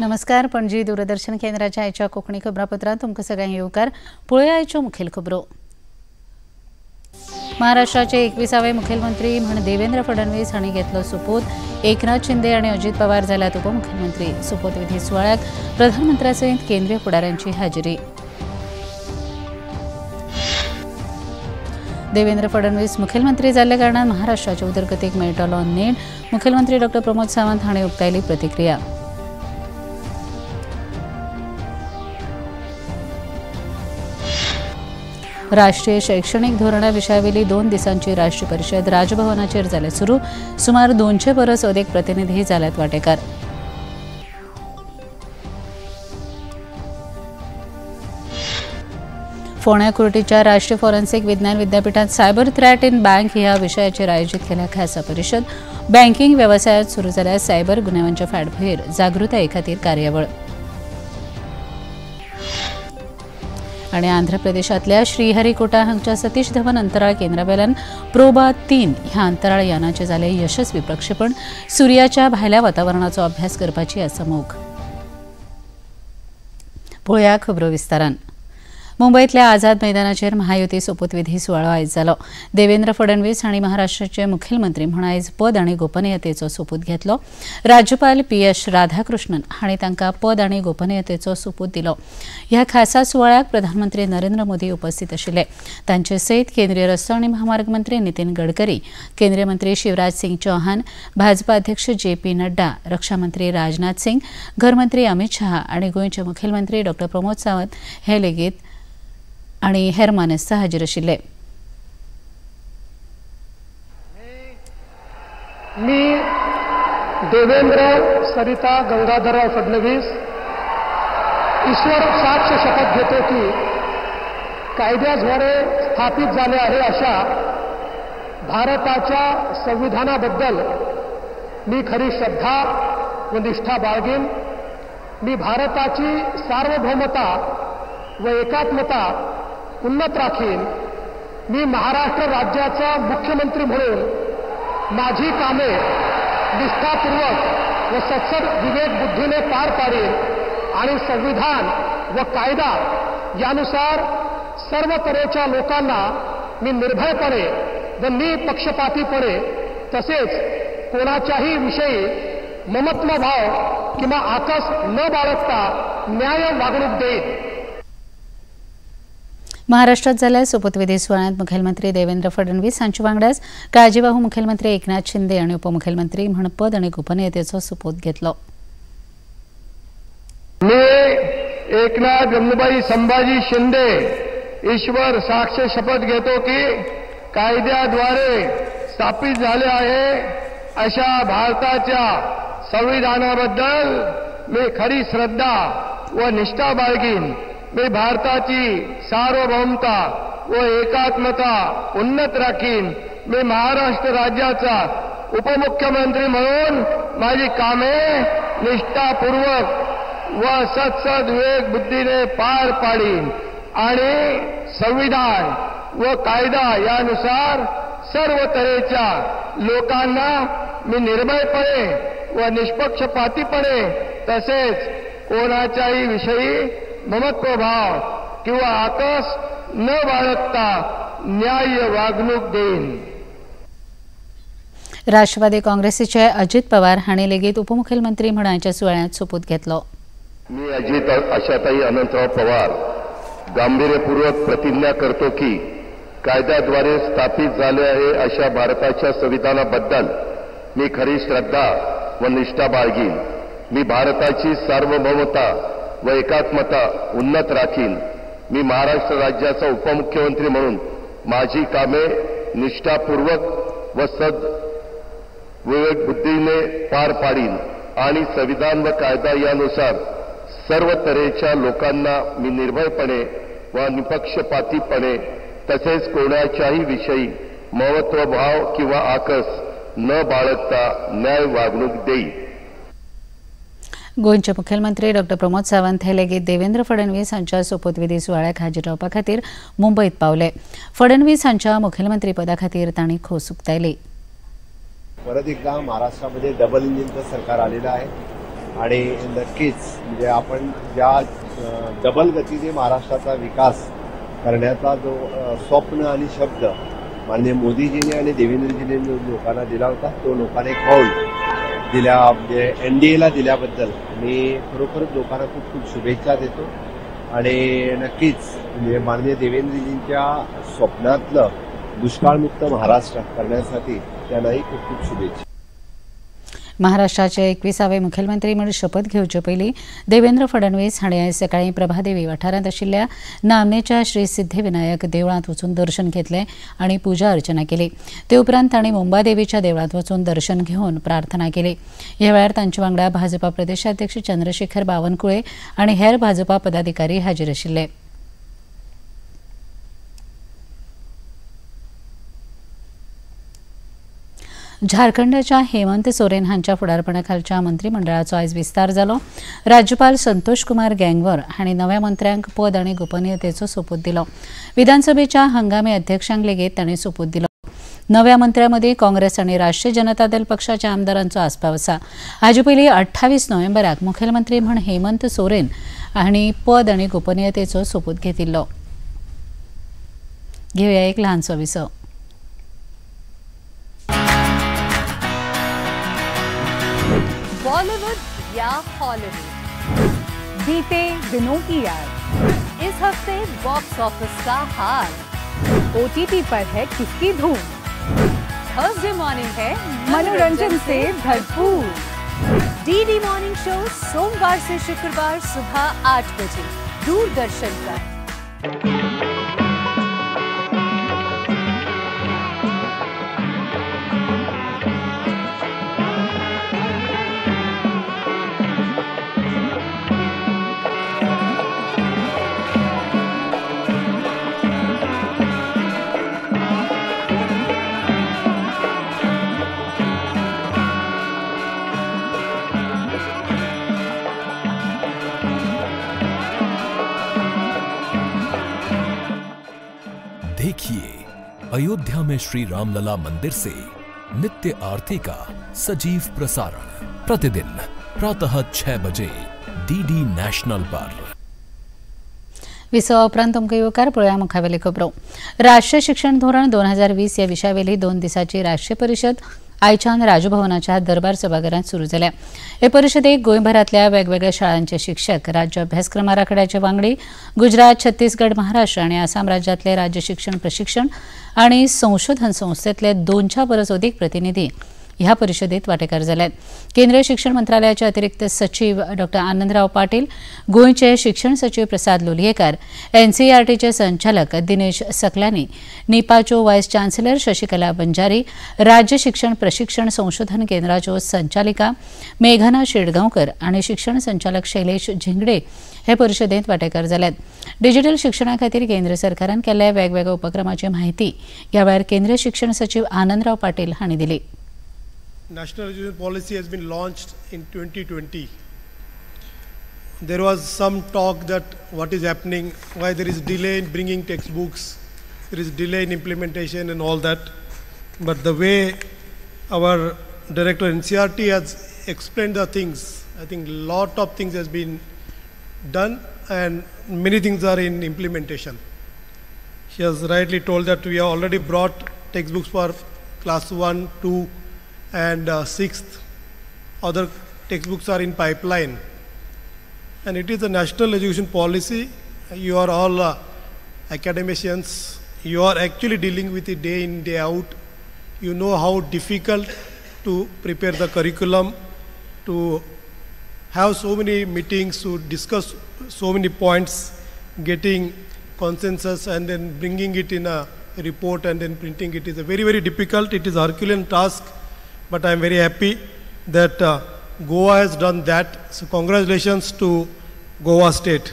नमस्कार, पणजी दूरदर्शन केंद्राच्या आयच्या कोंकणी खबरापत्रांत तुमकां सगळ्यांक येवकार. पळोवया आयच्यो मुखेल खबरो. महाराष्ट्राचे 21वे मुखेलमंत्री म्हण देवेंद्र फडणवीस हांणी घेतलो सोपूत. एकनाथ शिंदे आनी अजित पवार जाल्यात उपमुख्यमंत्री. सोपूतविधी सुवाळ्याक प्रधानमंत्र्या सयत केंद्रीय फुडाऱ्यांची हाजेरी. देवेंद्र फडणवीस मुखेलमंत्री जाल्ल्या कारणान महाराष्ट्राच्या उदरगतीक मेळटलो नेट. मुखेलमंत्री डॉ प्रमोद सावंत हांणी उक्तायली प्रतिक्रिया. राष्ट्रीय शैक्षणिक धोरणा विशयावेली 2 दिसांची राष्ट्रीय परिषद राजभवनाचेर जाल्या सुरू. सुमार 200 परस अदीक प्रतिनिधी जाल्यात वांटेकार. फोंड्या कुर्टीच्या राष्ट्रीय फॉरेन्सिक विज्ञान विद्यापीठात सायबर थ्रॅट इन बँक ह्या विशयाचेर आयोजित केल्या खासा परिषद. बँकिंग वेवसायात सुरू जाल्या सायबर गुन्यांवांच्या फाटभूंयेर जागृताये खातीर कार्यावळ. आणि आंध्र प्रदेशातल्या श्रीहरिकोटा हांगच्या सतीश धवन अंतराळ केंद्रावेल्यान प्रोबा 3 ह्या अंतराळ यानाचे जाले यशस्वी प्रक्षेपण. सूर्याच्या भायल्या वातावरणाचो अभ्यास करपाची आसा मोख. पळोवया खबरो विस्तारान. मुंबईतल्या आझाद मैदानाचेर महायुती सोपूतविधी सुवाळो आयज जालो. देवेंद्र फडणवीस हांणी महाराष्ट्राचे मुखेलमंत्री म्हूण आयज पद आनी गोपनीयतेचो सोपूत घेतलो. राज्यपाल पी.एस. राधाकृष्णन हांणी तांकां पद आनी गोपनीयतेचो सोपूत दिलो. ह्या खासा सुवाळ्याक प्रधानमंत्री नरेंद्र मोदी उपस्थित आशिल्ले. तांचे सयत केंद्रीय रस्तो आनी म्हामार्ग मंत्री नितीन गडकरी, केंद्रीय मंत्री शिवराज सिंग चौहान, भाजपा अध्यक्ष जे.पी. नड्डा, रक्षा मंत्री राजनाथ सिंग, घरमंत्री अमित शहा आनी गोंयचे मुखेलमंत्री डॉ प्रमोद सावंत हे लेगीत आणि हेर मानेस्त हाजीर आशिल्ले. मी देवेंद्र सरिता गंगाधरराव फडणवीस ईश्वर साक्ष शपथ घेतो की कायद्याद्वारे स्थापित झाले आहे अशा भारताच्या संविधानाबद्दल मी खरी श्रद्धा व निष्ठा बाळगीन. मी भारताची सार्वभौमता व एकात्मता उन्नत राखीन. मी महाराष्ट्र राज्याचा मुख्यमंत्री म्हणून माझी कामे निष्ठापूर्वक व सत्सद विवेक बुद्धीने पार पाडीन आणि संविधान व कायदा यानुसार सर्व तऱ्हेच्या लोकांना मी निर्भयपणे व निपक्षपातीपणे तसेच कोणाच्याही विषयी ममत्वभाव किंवा आकस न बाळगता न्याय वागणूक देईन. महाराष्ट्रात जाल्ल्या सोपूतविधी सुवाळ्यांत मुखेलमंत्री देवेंद्र फडणवीस हांचे वांगडाच काळजीवाहू मुखेलमंत्री एकनाथ शिंदे आनी उपमुखेलमंत्री म्हण पद आनी गोपनीयतेचो सोपूत घेतलो. मी एकनाथ गंगूबाई संभाजी शिंदे ईश्वर साक्ष शपथ घेतो की कायद्याद्वारे स्थापित झाले आहे अशा भारताच्या संविधानाबद्दल मी खरी श्रद्धा व निष्ठा बाळगीन. मी भारताची सार्वभौमता व एकात्मता उन्नत राखीन. मी महाराष्ट्र राज्याचा उपमुख्यमंत्री म्हणून माझी कामे निष्ठापूर्वक व सत्सद विवेक बुद्धीने पार पाडीन आणि संविधान व कायदा यानुसार सर्व तऱ्हेच्या लोकांना मी निर्भयपणे व निष्पक्षपातीपणे तसेच कोणाच्याही विषयी ममत्वभाव किंवा आकस न बाळगता न्याय्य वागणूक देईन. राष्ट्रवादी काँग्रेसीचे अजित पवार हांणी लेगीत उपमुख्यमंत्री म्हूण आयच्या सुवाळ्यांत सोपूत घेतलो. मी अजित आशाताई अनंतराव पवार गांभीर्यपूर्वक प्रतिज्ञा करतो की कायद्याद्वारे स्थापित झाले आहे अशा भारताच्या संविधानाबद्दल मी खरी श्रद्धा व निष्ठा बाळगीन. मी भारताची सार्वभौमता व एकात्मता उन्नत राखीन. मी महाराष्ट्र राज्याचा उपमुख्यमंत्री म्हणून माझी कामे निष्ठापूर्वक व सद्विवेक बुद्धीने पार पाडीन आणि संविधान व कायदा यानुसार सर्व तऱ्हेच्या लोकांना मी निर्भयपणे व निपक्षपातीपणे तसेच कोणाच्याही विषयी ममत्वभाव किंवा आकस न बाळगता न्याय वागणूक देईन. गोंयचे मुखेलमंत्री डॉ प्रमोद सावंत हे लेगीत देवेंद्र फडणवीस हांच्या सोपूतविधी सुवाळ्याक हाजीर रावपा खातीर मुंबयत पावले. फडणवीस हांच्या मुखेलमंत्रीपदा खातीर तांणी खोस उक्तायली. परत एकदा महाराष्ट्रामध्ये डबल इंजिनचं सरकार आलेलं आहे. आणि नक्कीच म्हणजे आपण ज्या डबल गतीने महाराष्ट्राचा विकास करण्याचा जो स्वप्न आणि शब्द माननीय मोदीजींनी आणि देवेंद्रजींनी लोकांना दिला होता तो लोकांनी कौल दिल्या, म्हणजे एनडीएला दिल्याबद्दल मी खरोखरच लोकांना खूप खूप शुभेच्छा देतो। आणि नक्कीच म्हणजे माननीय देवेंद्रजींच्या स्वप्नातलं दुष्काळमुक्त महाराष्ट्र करण्यासाठी त्यांनाही खूप खूप शुभेच्छा। महाराष्ट्राचे 21वे मुखेलमंत्री म्हणून शपथ घेवचे पयलीं देवेंद्र फडणवीस हांणी आयज सकाळीं प्रभादेवी वाठारांत आशिल्ल्या नामनेच्या श्री सिद्धिविनायक देवळांत वचून दर्शन घेतलें आनी पुजा अर्चना केली। ते उपरांत तांणी मुंबादेवीच्या देवळांत वचून दर्शन घेवन प्रार्थना केली। ह्या वेळार तांचे वांगडा भाजपा प्रदेशाध्यक्ष चंद्रशेखर बावनकुळे आनी हेर भाजपा पदाधिकारी हाजीर आशिल्ले। झारखंडाच्या हेमंत सोरेन हांच्या फुडारपणाखालच्या मंत्रिमंडळाचो आयज विस्तार जालो। राज्यपाल संतोष कुमार गँगवर हांणी नव्या मंत्र्यांक पद आनी गोपनीयतेचो सोपूत दिलो। विधानसभेच्या हंगामी अध्यक्षांक लेगीत तांणी सोपूत दिलो। नव्या मंत्र्यांमदीं काँग्रेस आनी राष्ट्रीय जनता दल पक्षाच्या आमदारांचो आस्पाव आसा। हाजे पयलीं 28 नोव्हेंबराक मुखेलमंत्री म्हूण हेमंत सोरेन हांणी पद आनी गोपनीयतेचो सोपूत घेतिल्लो। घेवया एक ल्हानसो विसव। बॉलीवुड या हॉलीवुड, बीते दिनों की याद, इस हफ्ते बॉक्स ऑफिस का हाल, ओटीटी पर है किसकी धूम, थर्सडे मॉर्निंग है मनोरंजन से भरपूर, डीडी मॉर्निंग शो सोमवार से शुक्रवार सुबह 8 बजे दूरदर्शन पर। देखिए अयोध्या में श्री रामलला मंदिर से नित्य आरती का सजीव प्रसारण प्रतिदिन प्रातः 6 बजे डीडी नॅशनल पर। विसवा उपरांत तुमकां येवकार। पळोवया मुखावेली खबरो। राष्ट्रीय शिक्षण धोरण 2020 ह्या विशयावेली 2 दिसांची राष्ट्रीय परिशद आयच्यान राजभवनाच्या दरबार सभाघरांत सुरू जाल्या। हे परिशदेक गोंयभरांतल्या वेगवेगळ्या शाळांचे शिक्षक, राज्य अभ्यासक्रम आराखड्याचे वांगडी, गुजरात, छत्तीसगड, महाराष्ट्र आनी आसाम राज्यांतले राज्य शिक्षण प्रशिक्षण आनी संशोधन संस्थेतले 200 परस अदीक प्रतिनिधी ह्या परिशदेत वांटेकार जाल्यात। केंद्रीय शिक्षण मंत्रालयाचे अतिरिक्त सचीव डॉ आनंदराव पाटील, गोंयचे शिक्षण सचीव प्रसाद लोलयेकार, एनसीईआरटीचे संचालक दिनेश सकलानी, निपाच्यो व्हायस चान्सलर शशिकला बंजारी, राज्य शिक्षण प्रशिक्षण संशोधन केंद्राच्यो संचालिका मेघना शेडगांवकर आनी शिक्षण संचालक शैलेश झिंगडे हे परिशदेत वांटेकार जाल्यात। डिजिटल शिक्षणा खातीर केंद्र सरकारान केल्ल्या वेगवेगळ्या उपक्रमाची माहिती ह्या वेळार केंद्रीय शिक्षण सचीव आनंदराव पाटील हांणी दिली। National Education Policy has been launched in 2020. There was some talk that what is happening, why there is delay in bringing textbooks, there is delay in implementation and all that. But the way our director NCERT has explained the things, I think lot of things has been done and many things are in implementation. She has rightly told that we have already brought textbooks for class 1, 2, and 6th. Other textbooks are in pipeline. And it is a national education policy. You are all academicians. You are actually dealing with it day in, day out. You know how difficult to prepare the curriculum, to have so many meetings, to discuss so many points, getting consensus and then bringing it in a report and then printing it is a very, very difficult. It is a Herculean task. But I am very happy that Goa has done that. So congratulations to Goa state.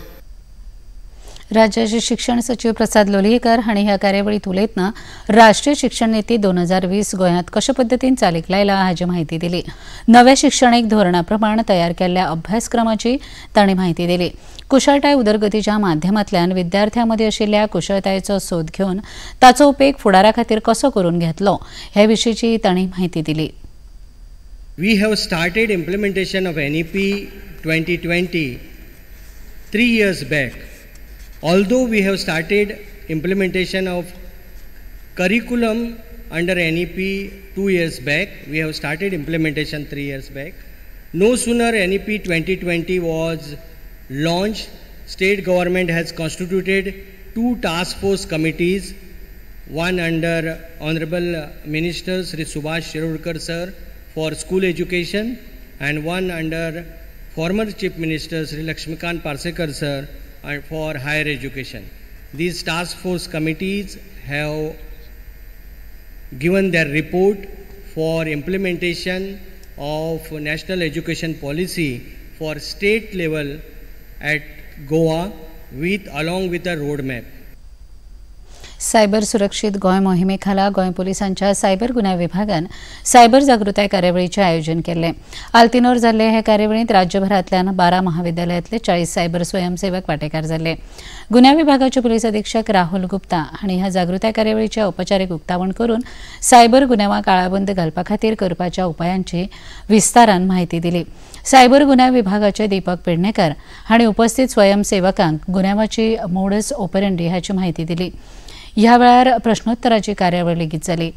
राज्याचे शिक्षण सचिव प्रसाद लोलयेकर हांणी ह्या कार्यावळीत उलयतना राष्ट्रीय शिक्षण नीती 2020 गोंयांत कशे पद्दतीन चालीक लायला हाची म्हायती दिली। नव्या शिक्षणीक धोरणा प्रमाण तयार केल्ल्या अभ्यासक्रमाची तांणी म्हायती दिली। कुशळटाय उदरगतीच्या माध्यमांतल्यान विद्यार्थ्यां मदीं आशिल्ल्या कुशळटायेचो सोद घेवन ताचो उपेग फुडारा खातीर कसो करून घेतलो हे विशींची तांणी म्हायती दिली। We have started implementation of NEP 2020 3 years back. Although we have started implementation of curriculum under NEP 2 years back, we have started implementation 3 years back. No sooner NEP 2020 was launched, state government has constituted 2 task force committees, one under Honorable Minister Sri Subhash Shirodkar sir for school education and one under former Chief Minister Sri Lakshmikant Parsekar sir and for higher education. These task force committees have given their report for implementation of national education policy for state level at Goa with along with a roadmap. Cyber सुरक्षित गोंय मोहिमेखाला गोंय पोलिसांच्या cyber गुन्यांव विभागान cyber जागृताय कार्यावळीचें आयोजन केल्लें. आल्तिनोर जाल्ले हे कार्यावळींत राज्यभरांतल्यान 12 महाविद्यालयांतले 40 सायबर स्वयंसेवक वांटेकार जाल्ले. गुन्यांव विभागाचे पुलीस अधीक्षक राहुल गुप्ता हांणी ह्या जागृताय कार्यावळीचें औपचारीक उक्तावण करून सायबर गुन्यांवांक आळाबंद घालपा खातीर करपाच्या उपायांची विस्तारान म्हायती दिली. सायबर गुन्यांव विभागाचे दीपक पेडणेकर हांणी उपस्थित स्वयंसेवकांक गुन्यांवाची मोडस ऑपरेंडी हाची म्हायती दिली. ह्या वेळार प्रश्नोत्तराची कार्यावळ लेगीत जाली.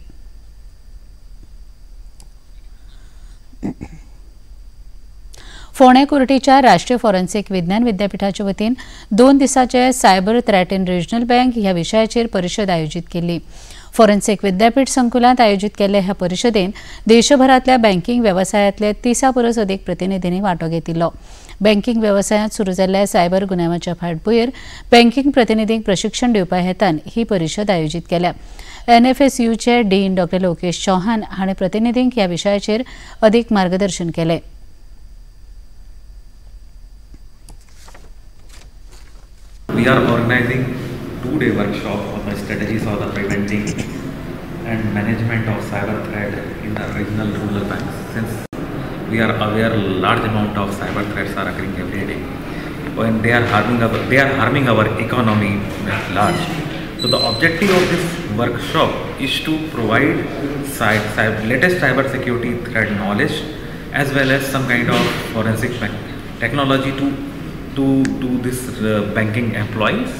फोंडें कुर्टीच्या राष्ट्रीय फॉरेन्सिक विज्ञान विद्यापीठाचे वतीन 2 दिसाचे cyber threat in regional bank ह्या विशयाचेर परिशद आयोजीत केल्ली. फॉरेन्सिक विद्यापीठ संकुलांत आयोजीत केल्ले ह्या परिशदेन देशभरांतल्या बँकिंग वेवसायांतले 30 परस अदीक प्रतिनिधींनी वांटो घेतिल्लो. बँकिंग वेवसायांत सुरू जाल्ल्या सायबर गुन्यांवाच्या फाटभूंयेर बँकिंग प्रतिनिधींक प्रशिक्षण दिवपा हेतान ही परिशद आयोजीत केल्या. एनएफएसयूचे डीन डॉ लोकेश चौहान हांणी प्रतिनिधींक ह्या विशयाचेर अदीक मार्गदर्शन केलें. We are organizing 2-day workshop on the strategies for the preventing and management of cyber threat in the regional rural banks. Since we are aware large amount of cyber threats are occurring every day, and they are harming our economy at large. So the objective of this workshop is to provide latest cyber security threat knowledge as well as some kind of forensic technology to this banking employees,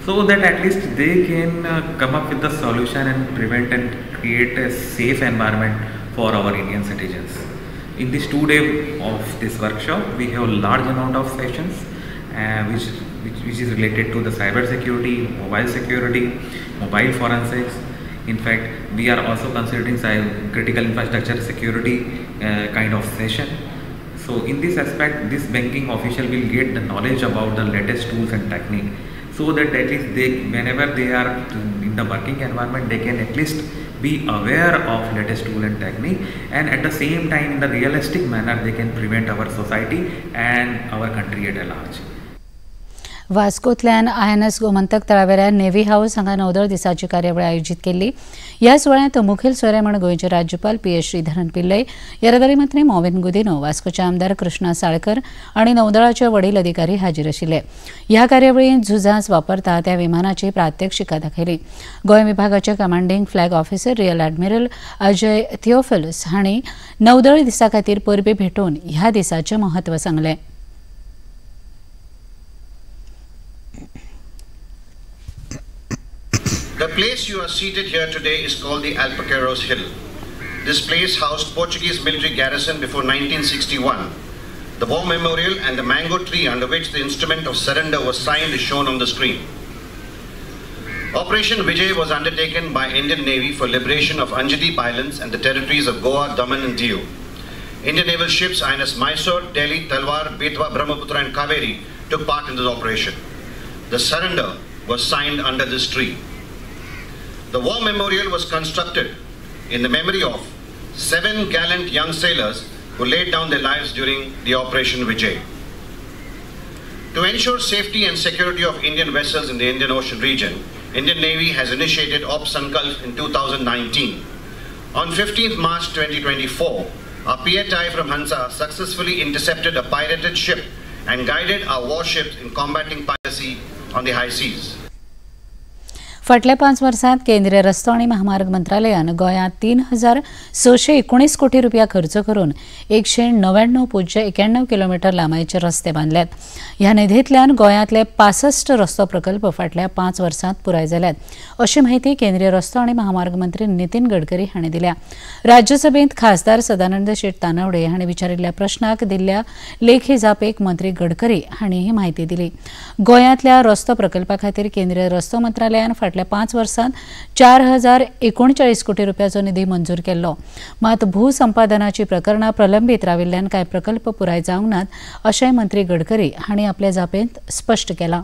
so that at least they can come up with the solution and prevent and create a safe environment for our Indian citizens. In this 2 day of this workshop, we have large amount of sessions which is related to the cyber security, mobile security, mobile forensics. In fact, we are also considering critical infrastructure security kind of session. So in this aspect, this banking official will get the knowledge about the latest tools and technique, so that at least they, whenever they are in the working environment, they can at least be aware of latest tool and technique, and at the same time in the realistic manner they can prevent our society and our country at a large. वास्कोतल्यान INS Gomantak तळावेल्या navy house हांगा नौदळ दिसाची कार्यावळ आयोजीत केल्ली. ह्या सुवाळ्यांत मुखेल सोयरे म्हूण गोंयचे राज्यपाल पी एस श्रीधरन पिल्लई, येरादारी मंत्री मॉविन गुदिनो, वास्कोचे आमदार कृष्णा साळकर आनी नौदळाचे वडील अधिकारी हाजीर आशिल्ले. ह्या कार्यावळींत झुजांत वापरता त्या विमानाची प्रात्यक्षिकां दाखयली. गोंय विभागाचे commanding flag officer rear admiral Ajay Theophilus हांणी नौदळ दिसा खातीर परबीं भेटोवन ह्या दिसाचें म्हत्व सांगलें. The place you are seated here today is called the Alpujarras Hill. This place housed Portuguese military garrison before 1961. The war memorial and the mango tree under which the instrument of surrender was signed is shown on the screen. Operation Vijay was undertaken by Indian Navy for liberation of Anjadip Islands and the territories of Goa, Daman and Diu. Indian naval ships INS Mysore, Delhi, Talwar, Betwa, Brahmaputra and Kaveri took part in this operation. The surrender was signed under this tree. The war memorial was constructed in the memory of 7 gallant young sailors who laid down their lives during the Operation Vijay. To ensure safety and security of Indian vessels in the Indian Ocean region, Indian Navy has initiated Op Sankalp in 2019. On 15th March 2024, our PHI from Hansa successfully intercepted a pirated ship and guided our warships in combating piracy on the high seas. फाटल्या 5 वर्सांत केंद्रीय रस्तो आनी महामार्ग मंत्रालयान गोंयांत 3619 कोटी रुपया खर्च करून 199.91 किलोमीटर लांबायेचे रस्ते बांदल्यात. ह्या निधींतल्यान गोंयांतले 65 रस्तो प्रकल्प फाटल्या 5 वर्सांत पुराय जाल्यात अशी माहिती केंद्रीय रस्तो आनी महामार्ग मंत्री नितीन गडकरी हांणी दिल्या. राज्यसभेंत खासदार सदानंद शेट तानावडे हांणी विचारिल्ल्या प्रश्नाक दिल्ल्या लेखी जापेक मंत्री गडकरी हांणी ही माहिती दिली. गोंयांतल्या रस्तो प्रकल्पा खातीर केंद्रीय रस्तो मंत्रालयान फाटल्या 5 वर्सांत 4039 कोटी रुपयाचो निधी मंजूर केल्लो. मात भूसंपादनाची प्रकरणां प्रलंबीत राविल्ल्यान कांय प्रकल्प पुराय जावंक नात अशें मंत्री गडकरी हांणी आपल्या जापेंत स्पश्ट केलां.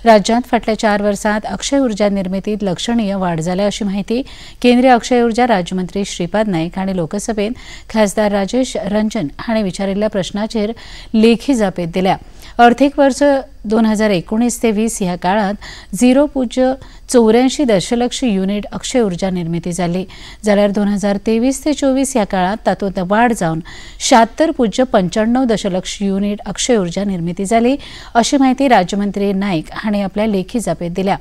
राज्यांत फाटल्या 4 वर्सांत अक्षय ऊर्जा निर्मितीत लक्षणीय वाड जाल्या अशी माहिती केंद्रीय अक्षय ऊर्जा राज्यमंत्री श्रीपाद नाईक हांणी लोकसभेत खासदार राजेश रंजन हांणी विचारिल्ल्या प्रश्नाचेर लेखी जापेत दिल्या. आर्थिक वर्ष 2019 ते 20 ह्या काळात 0.84 दशलक्ष युनिट अक्षय ऊर्जा निर्मिती जाली, जाल्यार 2023 ते 24 ह्या काळात तातूंत वाड जावन 76.95 दशलक्ष युनिट अक्षय ऊर्जा निर्मिती जाली अशी माहिती राज्यमंत्री नाईक हांणी आपल्या लेखी जापेत दिल्या.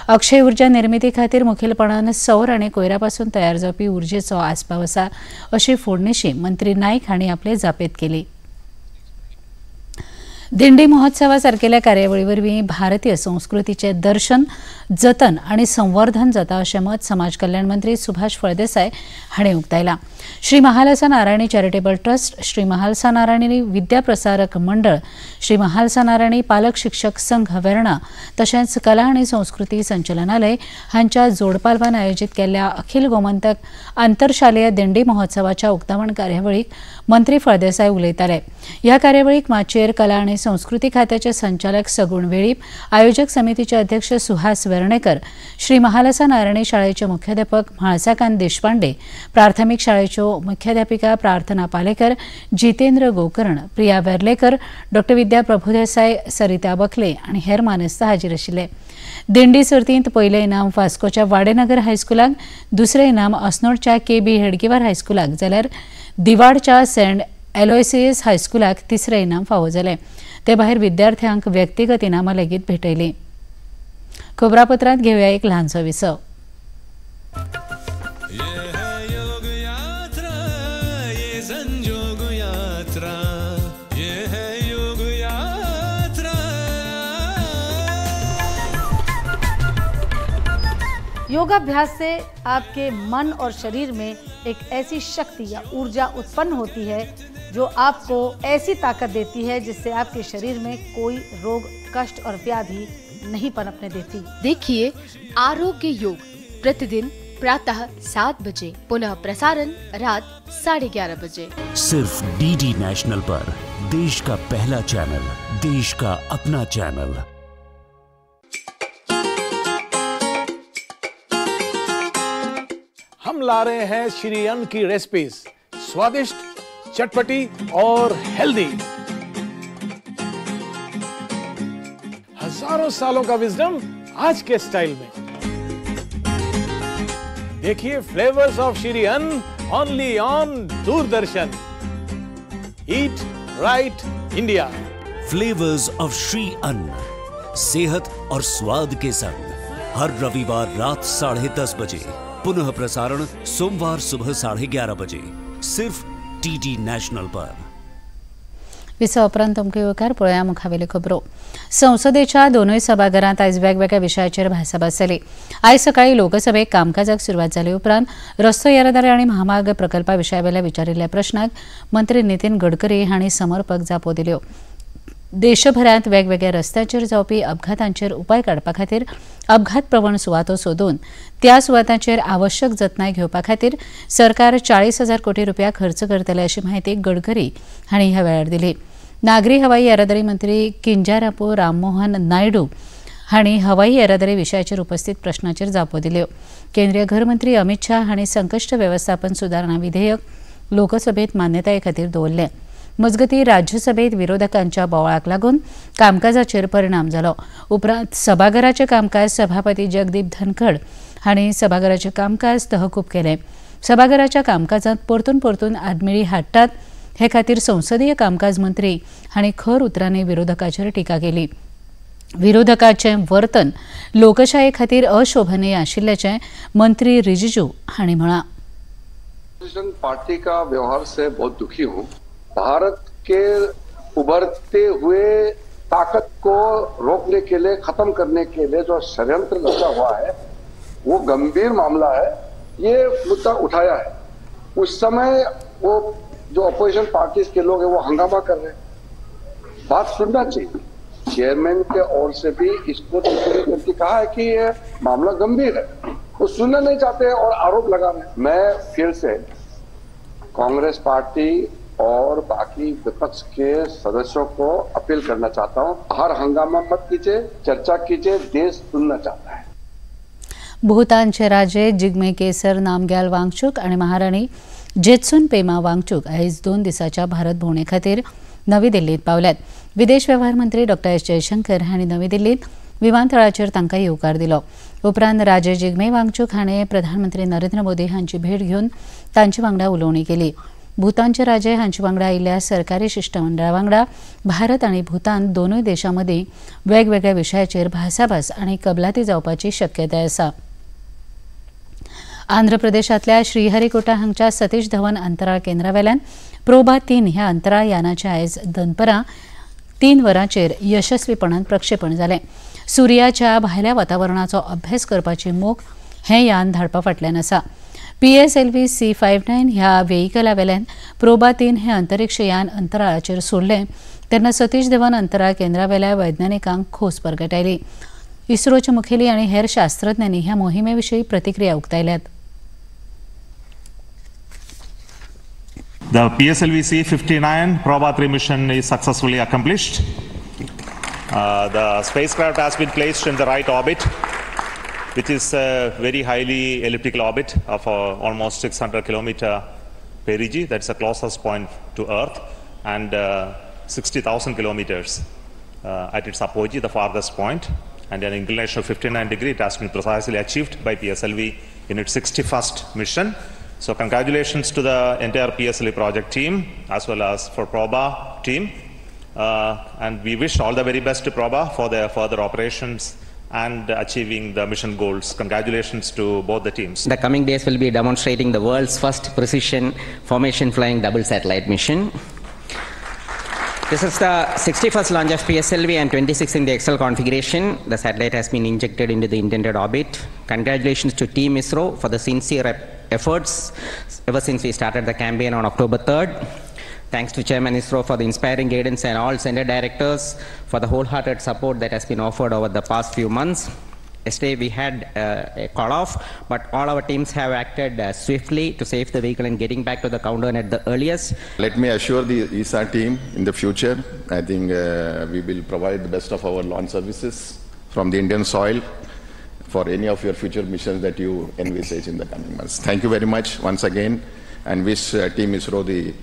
अक्षय ऊर्जा निर्मिती खातीर मुखेलपणान सौर आनी कोयरापासून तयार जावपी ऊर्जेचो आस्पाव आसा अशी फोडणिशी मंत्री नाईक हांणी आपले जापेत केली. दिंडी महोत्सवा सारकेल्या कार्यावळी वरवीं भारतीय संस्कृतीचें दर्शन, जतन आनी संवर्धन जाता अशें मत समाज कल्याण मंत्री सुभाष फळदेसाय हांणी उक्तायलां. श्री महालसा नारायणी चॅरिटेबल ट्रस्ट, श्री महालसा नारायणी विद्या प्रसारक मंडळ, श्री महालसा नारायणी पालक शिक्षक संघ वेर्णा तशेंच कला आनी संस्कृती संचलनालय हांच्या जोडपालवान आयोजीत केल्ल्या अखिल गोमंतक आंतरशालेय दिंडी महोत्सवाच्या उक्तावण कार्यावळीक मंत्री फळदेसाय उलयताले. ह्या कार्यावळीक माचयेर कला आनी संस्कृती खात्याचे संचालक सगुण वेळीप, आयोजक समितीचे अध्यक्ष सुहास वेर्णेकर, श्री महालसा नारायणी शाळेचे मुख्याध्यापक म्हाळसाकांत देशपांडे, प्राथमिक शाळेच्यो मुख्याध्यापिका प्रार्थना पालेकर, जितेंद्र गोकर्ण, प्रिया वेर्लेकर, डॉ विद्या प्रभुदेसाय, सरिता बखले आनी हेर मानेस्त हाजीर आशिल्ले. दिंडी सर्तींत पयलें इनाम वास्कोच्या वाडेनगर हायस्कुलाक, दुसरें इनाम अस्नोडच्या के बी हेडगेवार हायस्कुलाक, जाल्यार दिवाडच्या सेंट एलोयसियस हायस्कुलाक तिसरें इनाम फावो जालें. ते भायर विद्यार्थ्यांक व्यक्तिगत इनामां लेगीत भेटयलीं. खबरापत्रांत घेवया एक ल्हानसो विसव. योगाभ्यास से आपके मन और शरीर में एक ऐसी शक्ति या ऊर्जा उत्पन्न होती है जो आपको ऐसी ताकत देती है जिससे आपके शरीर में कोई रोग, कष्ट और व्याधि नहीं पनपने देती। देखिए आरोग्य योग प्रतिदिन प्रातः 7 बजे, पुनः प्रसारण रात 11:30 बजे, सिर्फ डीडी नेशनल पर। देश का पहला चैनल, देश का अपना चैनल। हम ला रहे हैं श्री अन्न की रेसिपीज, स्वादिष्ट, चटपटी और हेल्दी। हजारों सालों का विजडम आज के स्टाइल में। देखिए flavours of Shri Anna only on Doordarshan. Eat right India. Flavours of Shri Anna, सेहत और स्वाद के संग, हर रविवार रात 10:30 बजे, पुनः प्रसारण सोमवार सुबह 11:30 बजे, सिर्फ डीडी नॅशनल पर। विसवा उपरांत तुमकां येवकार. पळोवया मुखावेल्यो खबरो. संसदेच्या दोनूय सभाघरांत आयज वेगवेगळ्या विशयाचेर भासाभास जाली. आयज सकाळी लोकसभेक कामकाजाक सुरवात जाले उपरांत रस्तो येरादारी आनी महामार्ग प्रकल्पा विशयावेल्या विचारिल्ल्या प्रश्नाक मंत्री नितीन गडकरी हांणी समर्पक जापो दिल्यो. देशभरांत वेगवेगळ्या रस्त्यांचेर जावपी अपघातांचेर उपाय काडपा खातीर अपघात प्रवण सुवातो सोदून त्या सुवातांचेर आवश्यक जतनाय घेवपा खातीर सरकार 40,000 कोटी रुपया खर्च करतले अशी माहिती गडकरी हांणी ह्या वेळार दिली. नागरी हवाई येरादारी मंत्री किंजारापू राममोहन नायडू हांणी हवाई येरादारी विशयाचेर उपस्थित प्रश्नाचेर जापो दिल्यो. केंद्रीय घरमंत्री अमित शाह हांणी संकश्ट वेवस्थापन सुदारणा विधेयक लोकसभेत मान्यताये खातीर दवरलें. मजगती राज्यसभेत विरोधकांच्या बोवाळाक लागून कामकाजाचेर परिणाम जालो. उपरांत सभाघराचें कामकाज सभापती जगदीप धनखड हांणी सभाघराचें कामकाज तहकूब केलें. सभाघराच्या कामकाजांत परतून परतून आडमेळी हाडटात हे खातीर संसदीय कामकाज मंत्री हांणी खर उतरांनी विरोधकांचेर टिका केली. विरोधकाचें वर्तन लोकशाये खातीर अशोभनीय आशिल्ल्याचें मंत्री रिजिजू हांणी म्हळां. अपोजिशन पार्टी का व्यवहार से बहुत दुखी हूं. भारत के उभरते हुए ताकत को रोकने के लिए, खत्म करने के लिए जो षड्यंत्र रचा हुआ है वो गंभीर मामला है. ये मुद्दा उठाया है. उस समय वो जो अपोजिशन पार्टीज के लोग हैं वो हंगामा कर रहे हैं. बात सुनना चाहिए. चेयरमैन के ओर से भी इसको करके कहा है कि ये मामला गंभीर है, वो सुनना नहीं चाहते और आरोप लगा रहे हैं. मैं फिर से कांग्रेस पार्टी और बाकी विपक्ष के सदस्यों को अपील करना चाहता हूं, हर हंगामा मत कीजिए, चर्चा कीजिए, देश सुनना चाहता है. भूतानचे राजे जिग्मे केसर नामग्याल वांगचूक आणि महाराणी जेत्सुन पेमा वांगचूक आयज 2 दिसाच्या भारत भोवणे खातीर नवी दिल्लीत पावल्यात. विदेश वेव्हार मंत्री डॉ. एस जयशंकर हांणी नवी दिल्लीत विमानतळाचेर तांकां येवकार दिलो. उपरांत राजे जिग्मे वांगचूक हांणी प्रधानमंत्री नरेंद्र मोदी हांची भेट घेवन तांचे वांगडा उलोवणी केली. भूतानचे राजे हांचे वांगडा आयिल्ल्या सरकारी शिश्टमंडळा वांगडा भारत आनी भूतान दोनूय देशां मदीं वेगवेगळ्या विशयाचेर भासाभास आनी कबलाती जावपाची शक्यताय आसा. आंध्र प्रदेशांतल्या श्रीहरिकोटा हांगच्या सतीश धवन अंतराळ केंद्रावेल्यान प्रोबा 3 ह्या अंतराळ यानाचें आयज दनपरां 3 वरांचेर यशस्वीपणान प्रक्षेपण जालें. सुर्याच्या भायल्या वातावरणाचो अभ्यास करपाची मोख हें यान धाडपा फाटल्यान आसा. PSLV C-59 ह्या वेहिकला वेल्यान प्रोबा 3 हें अंतरिक्ष यान अंतराळाचेर सोडलें तेन्ना सतीश धवन अंतराळ केंद्रावेल्या वैज्ञानिकांक खोस परगटायली. इस्रोचे मुखेली आनी हेर शास्त्रज्ञांनी ह्या मोहिमे विशीं प्रतिक्रिया उक्तायल्यात. The PSLV C-59 Proba 3 mission is successfully accomplished. The spacecraft has been placed in the right orbit, which is a very highly elliptical orbit of almost 600 kilometer perigee. That's the closest point to Earth, and 60,000 kilometers at its apogee, the farthest point, and an inclination of 59 degree. It has been precisely achieved by PSLV in its 61st mission. So congratulations to the entire PSLV project team as well as for Proba team. And we wish all the very best to Proba for their further operations and achieving the mission goals. Congratulations to both the teams. The coming days will be demonstrating the world's first precision formation flying double satellite mission. This is the 61st launch of PSLV and 26 in the XL configuration. The satellite has been injected into the intended orbit. Congratulations to Team ISRO for the sincere efforts ever since we started the campaign on October 3rd. Thanks to Chairman ISRO for the inspiring guidance and all center directors for the wholehearted support that has been offered over the past few months. Yesterday we had a call off, but all our teams have acted swiftly to save the vehicle and getting back to the countdown at the earliest. Let me assure the ESA team in the future, I think we will provide the best of our launch services from the Indian soil for any of your future missions that you envisage in the coming months. Thank you very much once again, and wish Team ISRO the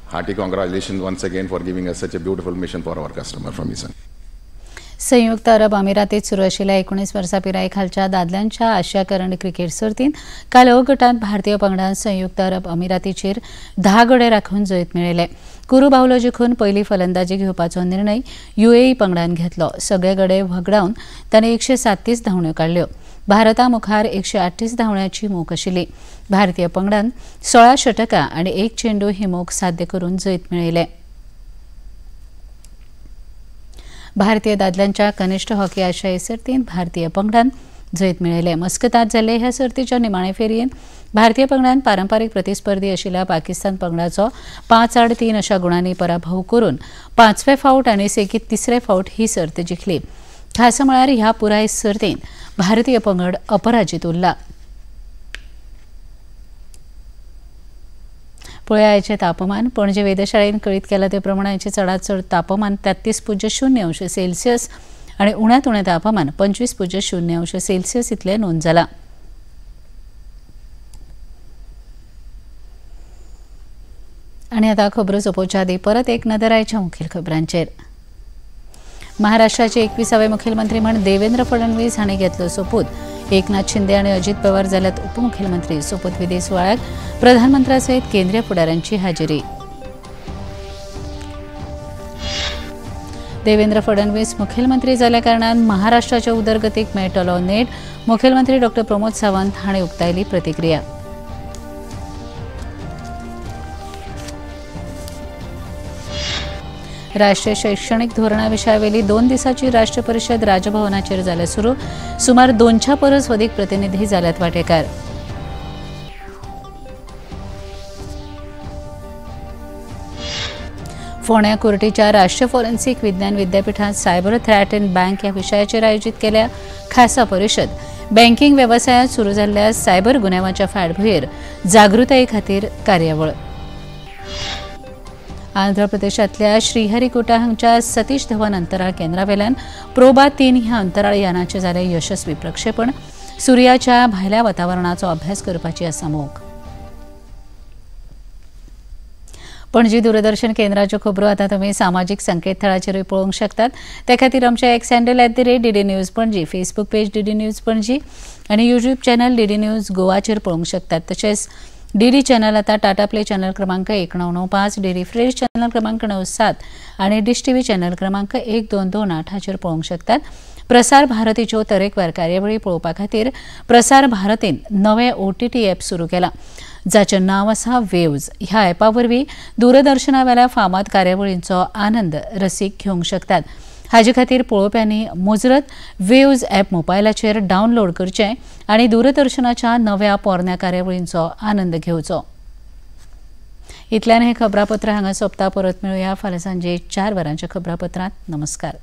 hearty congratulations once again for giving us such a beautiful mission for our customer from ESA. संयुक्त अरब अमिरातीत सुरू आशिल्ल्या 19 वर्सां पिराये खालच्या दादल्यांच्या आशिया करंड cricket सर्तींत काल अ गटांत भारतीय पंगडान संयुक्त अरब अमिरातीचेर 10 गडे राखून जैत मेळयलें. कुरू बावलो जिखून पयली फलंदाजी घेवपाचो निर्णय युएई पंगडान घेतलो. सगळे गडे व्हगडावन ताणें 137 धांवड्यो काडल्यो. भारता मुखार 138 धांवड्यांची मोख आशिल्ली. भारतीय पंगडान 16 षटकां आनी 1 चेंडू ही मोख साध्य करून जैत मेळयलें. भारतीय दादल्यांच्या कनिष्ठ हॉकी आशियाई सर्तींत भारतीय पंगडान जैत मेळयलें. मस्कतांत जाल्ले ह्या सर्तीच्या निमाणे फेरयेंत भारतीय पंगडान पारंपारीक प्रतिस्पर्धी आशिल्ल्या पाकिस्तान पंगडाचो 5-3 अशा गुणांनी पराभव करून 5वे फावट आनी सेगीत 3रे फावट ही सर्त जिखली. खासा म्हळ्यार ह्या पुराय सर्तींत भारतीय पंगड अपराजित उरला. पळयाचें तापमान. पणजे वेधशाळेन कळीत केलां ते प्रमाण आयचें चडांत चड तापमान 33.0 अंश सेल्सियस आनी उण्यांत उणें तापमान 25.0 अंश सेल्सियस इतलें नोंद जालां. आनी आतां खबरो सोंपोवच्या आदीं परत एक नदर आयच्या मुखेल खबरांचेर. महाराष्ट्राचे 21वे मुखेलमंत्री म्हण देवेंद्र फडणवीस हांणी घेतलो सोपूत. एकनाथ शिंदे आनी अजित पवार जाल्यात उपमुखेलमंत्री. सोपूतविधी सुवाळ्याक प्रधानमंत्र्या सयत केंद्रीय फुडाऱ्यांची हाजेरी. देवेंद्र फडणवीस मुखेलमंत्री जाल्या कारणान महाराष्ट्राच्या उदरगतीक मेळटलो नेट, मुखेलमंत्री डॉ प्रमोद सावंत हांणी उक्तायली प्रतिक्रिया. राष्ट्रीय शैक्षणिक धोरणा विशयावेली 2 दिसांची राष्ट्रीय परिषद राजभवनाचेर जाल्या सुरू, सुमार 200 परस अदीक प्रतिनिधी जाल्यात वांटेकार. फोंड्या कुर्टीच्या राष्ट्रीय फॉरेन्सिक विज्ञान विद्यापीठात सायबर थ्रॅट इन बँक ह्या विशयाचेर आयोजीत केल्या खासा परिषद. बँकिंग वेवसायांत सुरू जाल्ल्या सायबर गुन्यांवाच्या फाटभुंयेर जागृताये खातीर कार्यावळ. आंध्र प्रदेशांतल्या श्रीहरिकोटा हांगच्या सतीश धवन अंतराळ केंद्रावेल्यान प्रोबा 3 ह्या अंतराळ यानाचें जालें यशस्वी प्रक्षेपण. सुर्याच्या भायल्या वातावरणाचो अभ्यास करपाची आसा मोख. पणजी दूरदर्शन केंद्राच्यो खबरो आतां तुमी सामाजीक संकेतथळाचेरूय पळोवंक शकतात. ते खातीर आमच्या X handle @DD News Panaji, Facebook page DD News Panaji आनी यूट्यूब चॅनल डीडी न्यूज गोवाचेर पळोवंक शकतात. तशेंच डीडी चॅनल आता टाटा प्ले चॅनल क्रमांक 1995, डीडी फ्रेश चॅनल क्रमांक 97 आनी डिश टीव्ही चॅनल क्रमांक 1228 हाचेर पळोवंक शकतात. प्रसार भारतीच्यो तरेकवार कार्यावळी पळोवपा खातीर प्रसार भारतीन नवें OTT app सुरू केलां, जाचें नांव आसा वेव्ज. ह्या ॲपा वरवीं दूरदर्शनावेल्या फामाद कार्यावळींचो आनंद रसीक घेवंक शकतात. हाजे खातीर पळोवप्यांनी मुजरत वेव्ज ॲप मोबायलाचेर डावनलोड करचें आनी दूरदर्शनाच्या नव्या पोरण्या कार्यावळींचो आनंद घेवचो. इतल्यान हें खबरापत्र हांगा सोंपता. परत मेळुया फाल्यां सांजे 4 वरांच्या खबरापत्रांत. नमस्कार.